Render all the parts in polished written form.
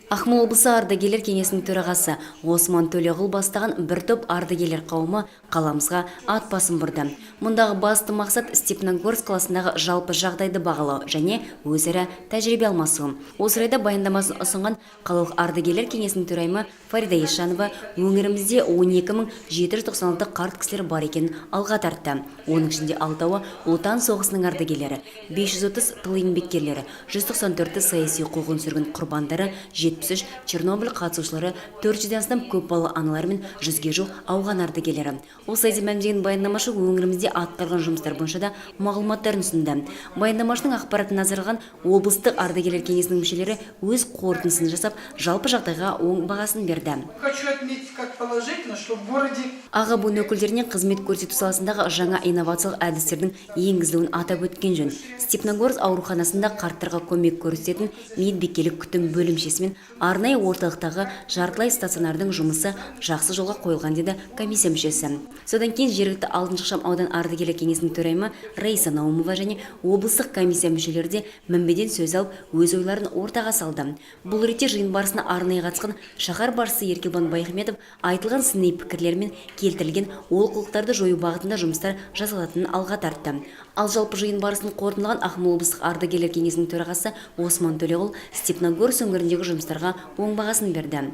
Ақмола облысы ардагерлер кеңесінің төрағасы Осман Төлеғұл бастаған бір топ ардагерлер қауымы қаламызға ат басын бұрды. Мұндағы басты мақсат – Степногорск қаласындағы жалпы жағдайды бағалау және өзара тәжірибе алмасу. Осы орайда баяндамасын ұсынған қалалық ардагерлер кеңесінің төрайымы Фарида Ешанова өңірімізде 12 796 қарт кісілер бар екенін алға тартты. Оның ішінде алтауы Ұлы Отан соғысының ардагерлері, 530 тыл еңбеккерлері, 194 саяси қуғын сүргін құрбандары, 73 Чернобыль қатысушылары, 400-ден астам көпбалалы аналар мен 100-ге жуық ауған ардагерлері. Осылай деп мәлімдеген баяндамашы өңірімізде атқарылған жұмыстар бойынша да мағлұматтарын ұсынды. Баяндамашының ақпаратын назарға алған облыстық ардагерлер кеңесінің мүшелері өз қорытындысын жасап, жалпы жағдайға оң бағасын берді. Хочу отметить как положительно, что в городе Аға буын өкілдеріне қызмет көрсету саласындағы жаңа инновациялық әдістердің енгізілуін атап өткен жөн. Степногорск ауруханасында қарттарға көмек көрсететін мейірбикелік күтім бөлімшесі мен арнайы орталықтағы жартылай стационардың жұмысы жақсы жолға қойылған, деді комиссия мүшесі. Содан кейін жергілікті алтыншы ықшам аудан ардагерлер кеңесінің төрайымы Раиса Наумова және облыстық комиссия мүшелері де мінбеден сөз алып, өз ойларын ортаға салды. Бұл ретте жиын барысына арнайы қатысқан шаһар басшысы Еркебұлан Баяхметов айтылған сыни пікірлер мен келтірілген олқылықтарды жою бағытында жұмыстар жасалатынын алға тартты. Ал жалпы жиын барысын қорытындылаған Ақмола облыстық ардагерлер кеңесінің төрағасы Осман Төлеғұл Степногорск өңіріндегі жұмыстарға оң бағасын берді.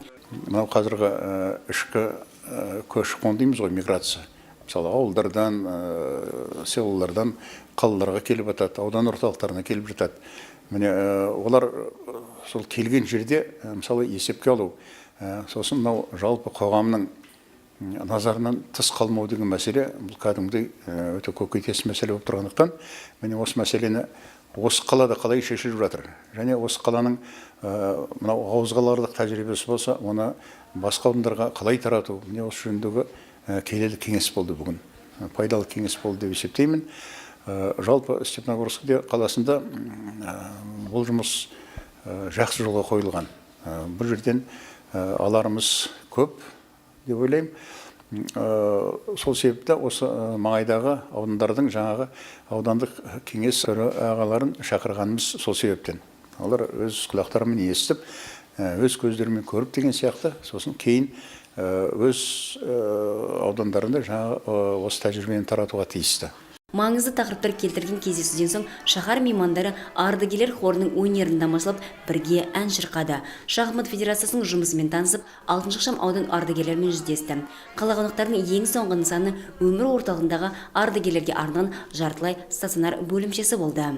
Мынау қазіргі ішкі көші қон дейміз ғой, миграция, мысалы, ауылдардан, селолардан қалаларға келіп жатады, аудан орталықтарына келіп жатады. Міне, олар сол келген жерде, мысалы, есепке алу, сосын мынау жалпы қоғамның назарынан тыс қалмау деген мәселе, бұл кәдімгідей өте көкейтесті мәселе болып тұрғандықтан, міне, осы мәселені осы қалада қалай шешіліп жатыр және осы қаланың мынау ауызға аларлық тәжірибесі болса, оны басқа аудандарға қалай тарату, міне, осы жөніндегі келелі кеңес болды бүгін. Пайдалы кеңес болды деп есептеймін. Жалпы Степногорскте қаласында бұл жұмыс жақсы жолға қойылған. Бұл жерден аларымыз көп деп ойлаймын. Сол себепті осы маңайдағы аудандардың жаңағы аудандық кеңес ағаларын шақырғанымыз сол себептен. Олар өз құлақтарымен естіп, өз көздерімен көріп деген сияқты, сосын кейін өз аудандарында жаңағы осы тәжірибені таратуға тиісті. Маңызды тақырыптар келтірген кездесуден соң шаһар меймандары ардагерлер хорының өнерін тамашалап, бірге ән шырқады. Шахмат федерациясының жұмысымен танысып, алтыншы ықшам аудан ардагерлерімен жүздесті. Қала қонақтарының ең соңғы нысаны өмір орталығындағы ардагерлерге арналған жартылай стационар бөлімшесі болды.